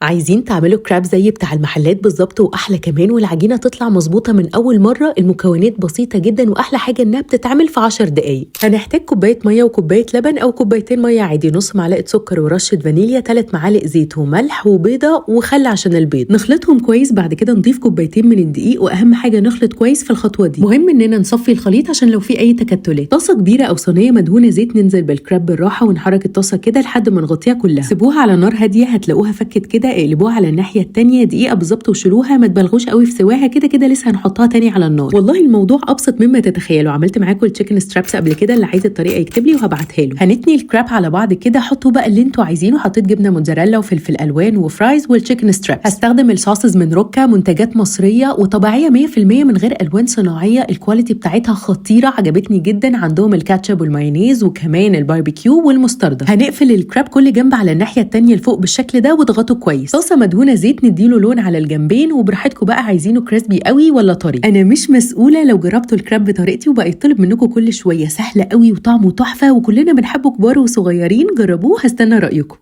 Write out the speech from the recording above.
عايزين تعملوا كراب زي بتاع المحلات بالظبط واحلى كمان، والعجينه تطلع مظبوطة من اول مرة. المكونات بسيطة جدا، واحلى حاجة انها بتتعمل في 10 دقائق. هنحتاج كوباية مية وكوبايه لبن او كوبايتين مية عادي، نص معلقه سكر ورشه فانيليا، 3 معالق زيت وملح وبيضه وخل عشان البيض. نخلطهم كويس. بعد كده نضيف كوبايتين من الدقيق، واهم حاجة نخلط كويس في الخطوة دي. مهم اننا نصفي الخليط عشان لو في اي تكتلات. طاسه كبيرة او صينية مدهونه زيت، ننزل بالكراب بالراحة ونحرك الطاسه كده لحد ما نغطيها كلها. سيبوها على نار هادية، هتلاقوها فكت كده. اقلبوها على الناحية التانية دقيقة بالظبط وشيلوها، ما تبالغوش قوي في سواها، كده كده لسه هنحطها تاني على النار. والله الموضوع ابسط مما تتخيلوا. عملت معاكم ال chicken strips قبل كده، اللي عايز الطريقة يكتب لي وهبعتها له. هنتني الكراب على بعض كده، حطوا بقى اللي انتوا عايزينه. حطيت جبنه موتزاريلا وفلفل الوان و fries وال chicken strips. هستخدم ال sauces من روكا، منتجات مصرية وطبيعيه 100% من غير الوان صناعية. ال quality بتاعتها خطيرة، عجبتني جدا. عندهم الكاتشب والمايونيز وكمان الباربيكيو والمستردة. هنقفل الكراب كل جنب على الناحية التانية لفوق بالشكل ده واضغطوا كويس. طاسه مدهونه زيت، نديله لون على الجنبين، وبراحتكم بقى عايزينه crispy قوي ولا طري. انا مش مسؤولة لو جربتوا الكراب بطريقتي وبقى يطلب منكم كل شوية. سهلة قوي وطعمه تحفة وكلنا بنحبه كبار وصغيرين. جربوه، هستنى رايكم.